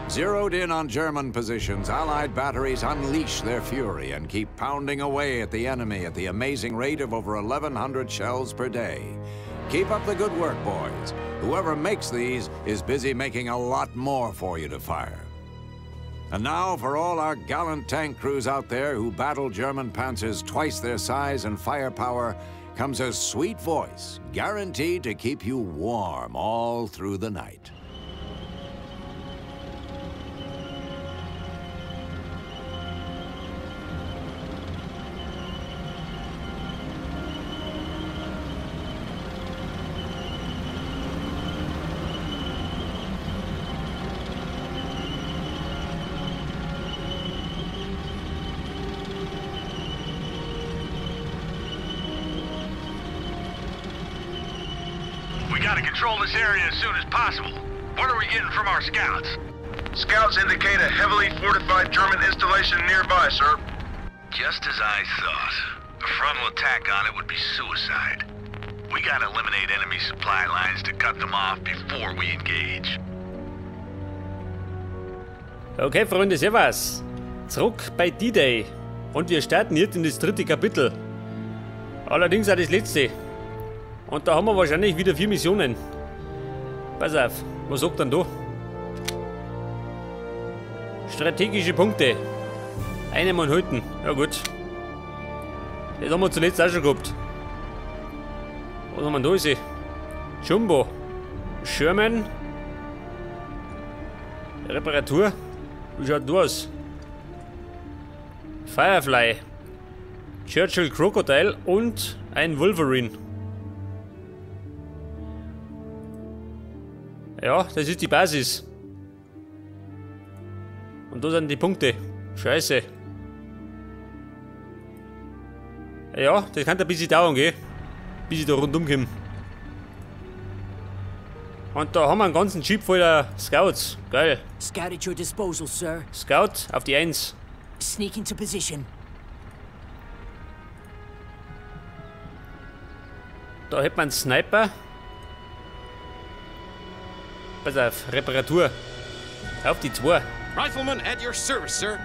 Zeroed in on German positions, Allied batteries unleash their fury and keep pounding away at the enemy at the amazing rate of over 1,100 shells per day. Keep up the good work, boys. Whoever makes these is busy making a lot more for you to fire. And now for all our gallant tank crews out there who battle German panzers twice their size and firepower, comes a sweet voice guaranteed to keep you warm all through the night. Gotta control this area as soon as possible. What are we getting from our scouts? Scouts indicate a heavily fortified German installation nearby, sir. Just as I thought. A frontal attack on it would be suicide. We gotta eliminate enemy supply lines to cut them off before we engage. Okay, Freunde, servus. Zurück bei D-Day. Und wir starten jetzt in das dritte Kapitel. Allerdings auch das letzte. Und da haben wir wahrscheinlich wieder 4 Missionen. Pass auf, was sagt denn da? Strategische Punkte. Eine mal halten. Ja gut. Das haben wir zuletzt auch schon gehabt. Was haben wir denn da? Ist Jumbo. Sherman. Reparatur. Wie schaut denn da aus? Firefly. Churchill Crocodile und ein Wolverine. Ja, das ist die Basis. Und da sind die Punkte. Scheiße. Ja, das kann ein bisschen dauern, gell? Bis ich da rundum komme. Und da haben wir einen ganzen Jeep voller Scouts. Geil. Scout at your disposal, sir. Scout auf die 1. Sneak into position. Da hätte man einen Sniper. Pass auf, Reparatur. Auf die 2. Rifleman at your service, sir.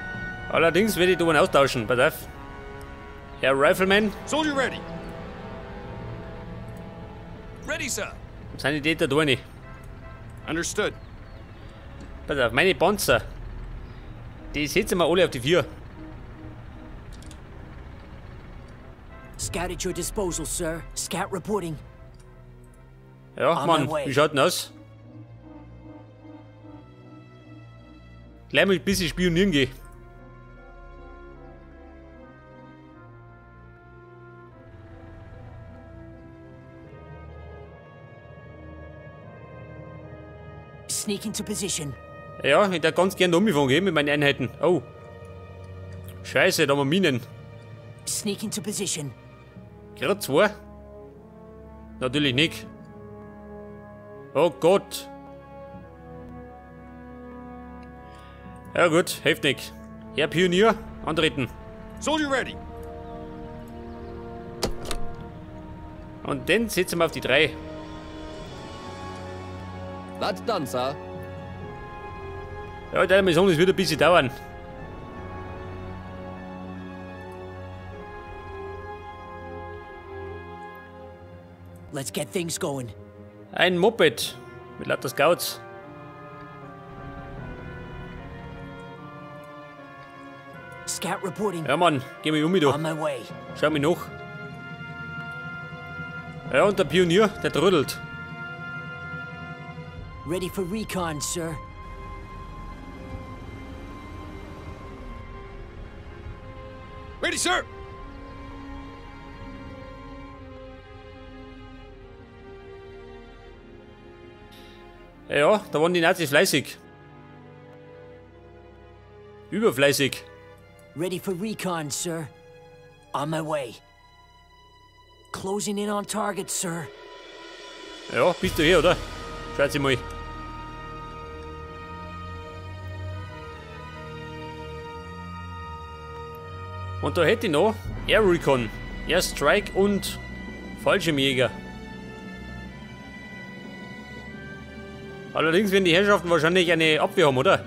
Allerdings werde ich da einen austauschen. Pass auf. Herr Rifleman. Soldier ready. Ready, sir. Sanitäter da nicht. Understood. Pass auf, meine Panzer. Die setzen wir alle auf die 4. Scout at your disposal, sir. Scout reporting. Ja, Mann, wie schaut denn aus? Gleich mal ein bisschen spionieren gehen. Sneak into position. Ja, ich darf ganz gerne umgefahren gehen mit meinen Einheiten. Oh. Scheiße, da haben wir Minen. Sneak into position. Gerade 2? Natürlich nicht. Oh Gott. Ja gut, hilft nicht. Herr Pionier, antreten. Soldier ready. Und dann setzen wir auf die 3. That's done, sir. Ja, deine Mission ist wieder ein bisschen dauern. Let's get things going. Ein Moped mit lauter Scouts. Scout reporting. Ja Mann, geh mal um mich da. On my way. Schau mich nach. Ja, und der Pionier, der trödelt. Ready for recon, sir. Ready, sir. Ja, da waren die Nazis fleißig. Überfleißig. Ready for recon, sir. On my way. Closing in on target, sir. Ja, bist du hier, oder? Schaut sie mal. Und da hätte ich noch Air Recon, Air Strike und Fallschirmjäger. Allerdings werden die Herrschaften wahrscheinlich eine Abwehr haben, oder?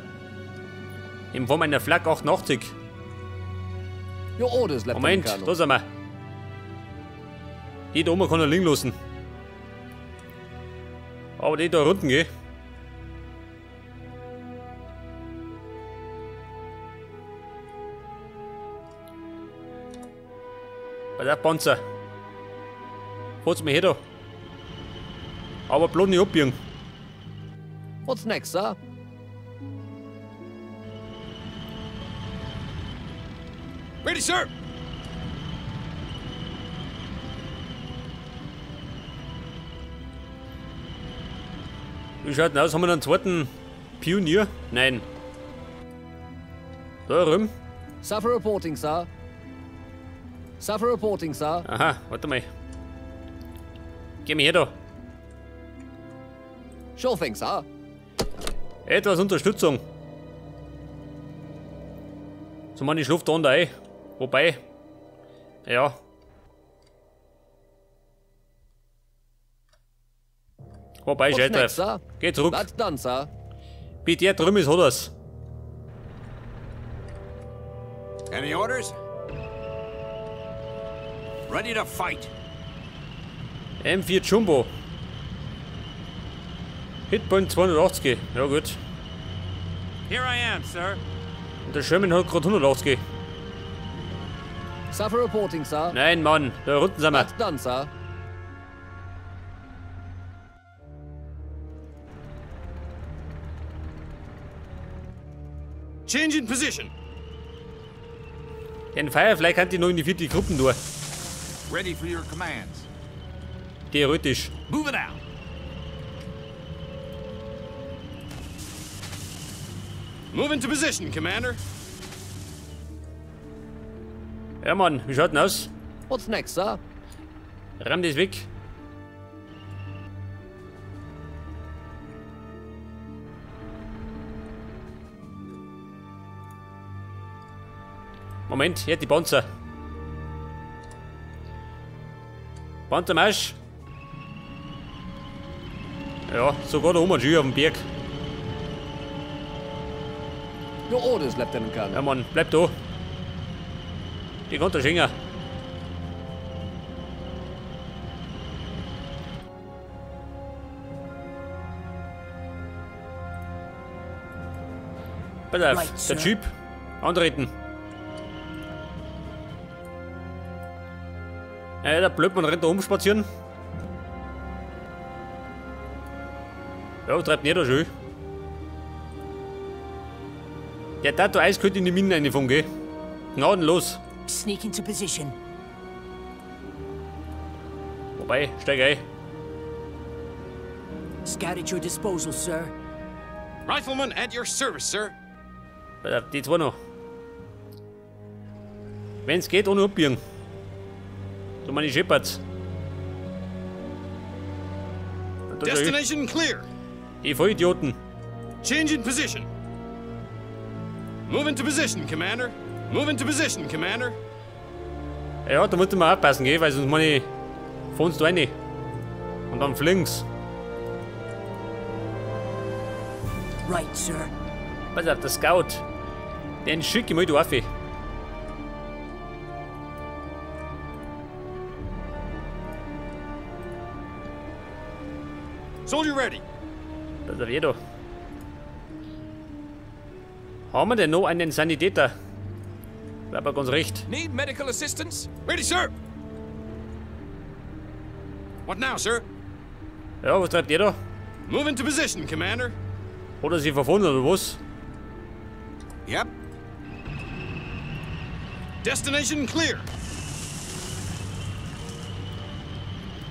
In Form einer Flak 88. Your orders, Lieutenant Moment, Colonel. da sind wir. Die da oben kann er liegen lassen. Aber die da unten, gell? Bei der Panzer. Fahrt's mir her da. Aber bloß nicht abbiegen. What's next, sir? Ready, sir. Wie schaut denn aus? Haben wir einen zweiten Pionier? Nein. Da drüben. Suffer reporting, sir. Suffer reporting, sir. Aha, warte mal. Geh mir her da. Sure thing, sir. Etwas Unterstützung. So man, ich schlaf da unten ein. Wobei. Ja. Wobei, What's scheiß next, drauf. sir? Geh zurück. That's done, sir. Wie der drüben ist, hat er's. Any orders? Ready to fight. M4 Jumbo. Hitpoint 280. Ja gut. Here I am, sir. Und der Sherman hat gerade 180. Suffer reporting, sir. Nein, Mann. Da unten sind wir. That's done, sir. Change in position. Den Firefly kann die noch in die vierte Gruppen durch. Ready for your commands. Theoretisch. Move it out. Move into position, Commander. Ja, Mann. Wie schaut denn aus? What's next, sir? Ramm das weg. Moment, hier die Panzer. Panzermarsch. Ja, sogar da oben schön auf dem Berg. Your orders, Lieutenant Colonel. Ja, Mann, bleib da. Die kann da schenken. Pass auf, Right, der sir. Jeep. Antreten. Ja, der Blödmann rennt da rumspazieren. Ja, treibt nicht da schön. Der tat da eiskalt in die Minen reinfahren, gell? Gnadenlos. Sneak into position. Wobei, steig ein. Scout at your disposal, sir. Rifleman at your service, sir. Pass auf, die zwei noch. Wenn's geht, ohne abbiegen. So meine Shepherds. Destination clear. Die Vollidioten. Change in position. Move into position, Commander. Move into position, Commander. Ja, da musst du mal aufpassen, gell, weil sonst meine fahren sie da rein. Und dann fliegen's. Right, sir. Pass auf, der Scout. Den schick ich mal da auf. Soldier ready. Das ist ja da. Haben wir denn noch einen Sanitäter? War aber ganz recht. Need medical assistance? Ready, sir. What now, sir? Ja, was treibt der da? Move into position, Commander. Hat er sich verfahren oder was? Yep. Destination clear.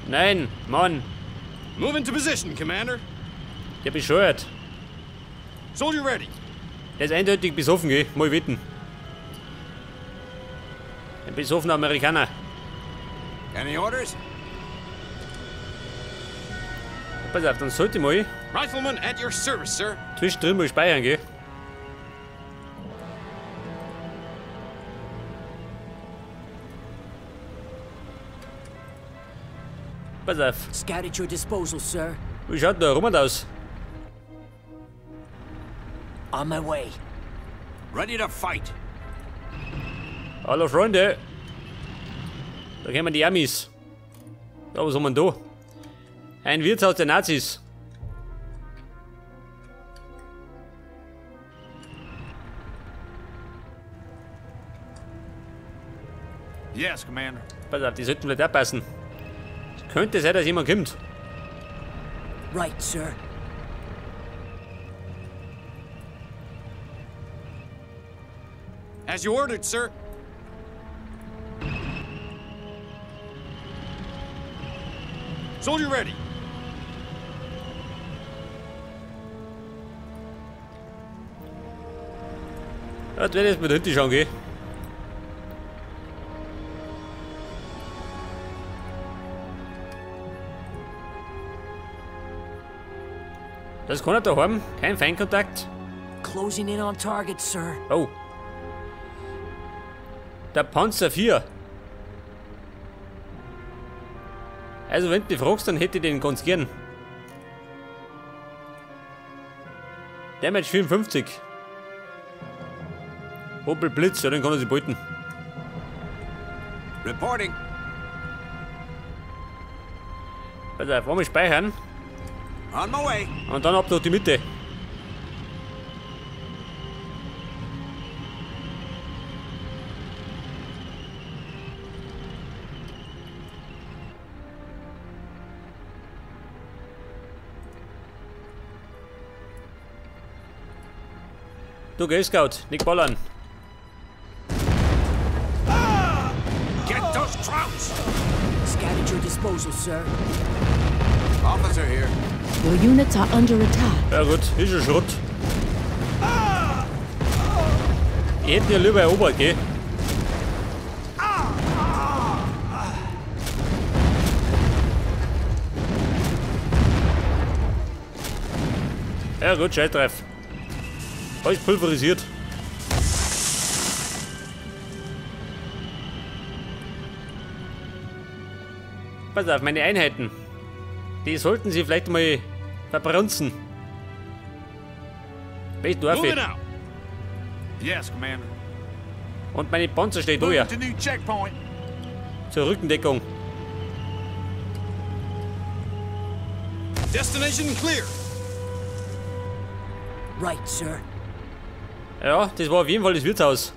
Nein, Mann. Move into position, Commander. Der bescheuert. Soldier ready. Der ist eindeutig besoffen, gell? Mal wetten. Ein besoffener Amerikaner. Any orders? Pass auf, dann sollte ich mal Rifleman at your service, sir. zwischendrin mal speichern, gell? Pass auf. Scout at your disposal, sir. Wie schaut denn da rum aus? On my way. Ready to fight. Hallo Freunde. Da kommen die Amis. Ja, was haben wir denn da? Ein Wirtshaus der Nazis. Yes, Commander. Pass auf, die sollten vielleicht auch passen. Es könnte sein, dass jemand kommt. Right, Sir. As you ordered, sir. Soldier ready. Ja, das werde ich jetzt mit hinten schauen gehen. Das kann er da haben. Kein Feindkontakt. Closing in on target, Sir. Oh. Der Panzer 4. Also wenn du mich fragst, dann hätte ich den ganz gern. Damage 54. Opel Blitz, ja, den kann er sich beuten. Reporting. Pass auf, wollen wir speichern? On my way. Und dann ab durch die Mitte. Du gehst, Scout, nicht ballern. Get those Krauts! Scout at your disposal, sir. Officer here. Your units are under attack. Ja gut, ist schon Schrott. Ich hätte ja lieber erobert, gell? Ja gut, scheiß drauf. Alles pulverisiert. Pass auf, meine Einheiten. Die sollten sie vielleicht mal verbrunzen. Welch Dorf? Yes, Commander. Und meine Panzer steht da ja. Zur Rückendeckung. Destination clear. Right, Sir. Ja, das war auf jeden Fall das Wirtshaus.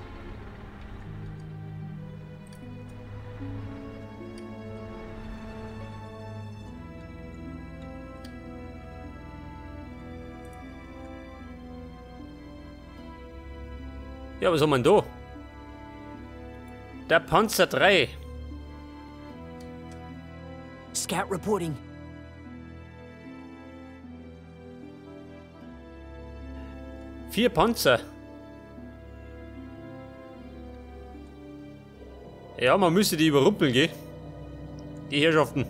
Ja, was haben wir denn da? Der Panzer 3. Scout reporting. 4 Panzer. Ja, man müsste die überrumpeln, gell? Die Herrschaften.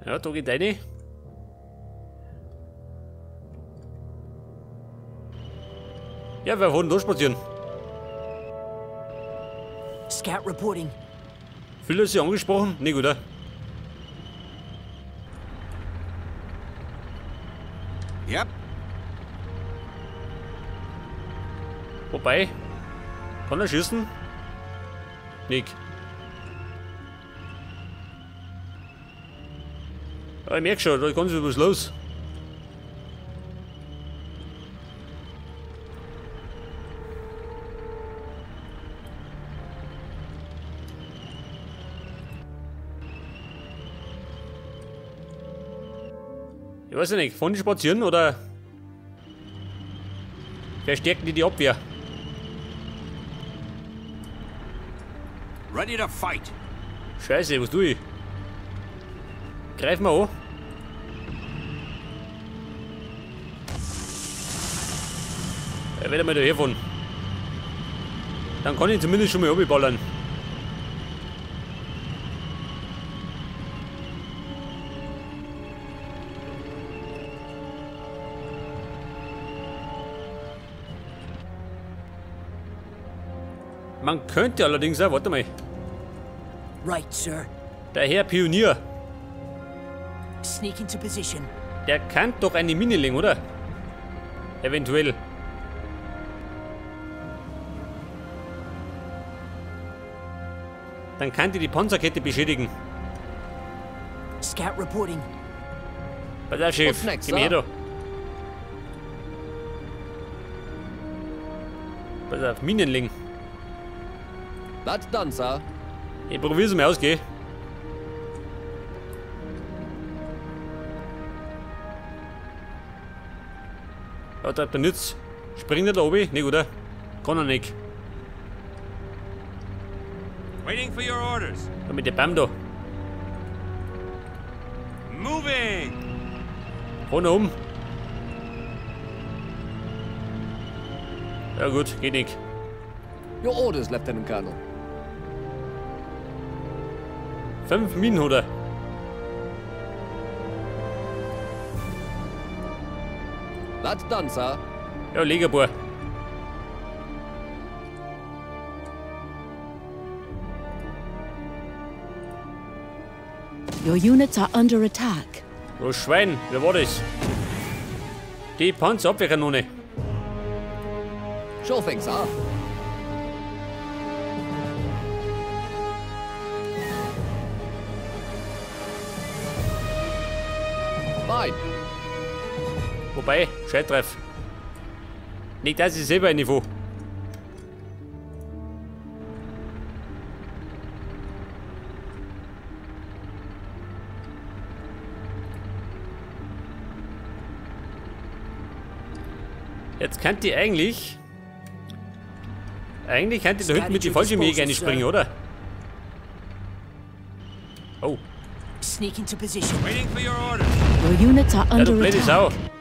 Ja, da geht eine. Ja, wir wollen da spazieren. Scout reporting. Fühlt er sich angesprochen? Nicht, oder? Yep. Wobei, kann er schießen? Nick. Ja, ich merke schon, da kommt schon was los. Ich weiß ja nicht, fahren die spazieren oder verstärken die die Abwehr? Ready to fight. Scheiße, was tue ich? Greif mal an. Er wird einmal daherfahren. Dann kann ich zumindest schon mal runterballern. Man könnte allerdings auch, warte mal. Right, Sir. Der Herr Pionier. Sneak into position. Der kann doch eine Mine legen, oder? Eventuell. Dann kann die die Panzerkette beschädigen. Scout reporting. Pass auf, Chef. What's next, Geh mir her sir? da. Pass auf, Minen legen. That's done, sir. Ich probier's mal aus, gell? Ja, der nützt. Springt er da oben? Nicht, oder? Kann er nicht. Waiting for your orders. Da mit dem Baum da. Moving. Kann er um. Ja gut, geht nicht. Your orders, Lieutenant Colonel. 5 Minen hat er. That's done, sir. Ja, leg ein paar. Your units are under attack. Du Schwein, wer war das? Die Panzerabwehrkanone. Sure thing, sir. Fine. Wobei, Scheitreif. Nicht, dass ich selber ein Niveau. Jetzt könnt ihr eigentlich. Eigentlich könnt ihr da hinten mit die Fallschirmjäger einspringen, oder? Oh. Sneak into position. Waiting for your orders. Your units are Ja, du under blöde attack. Sau.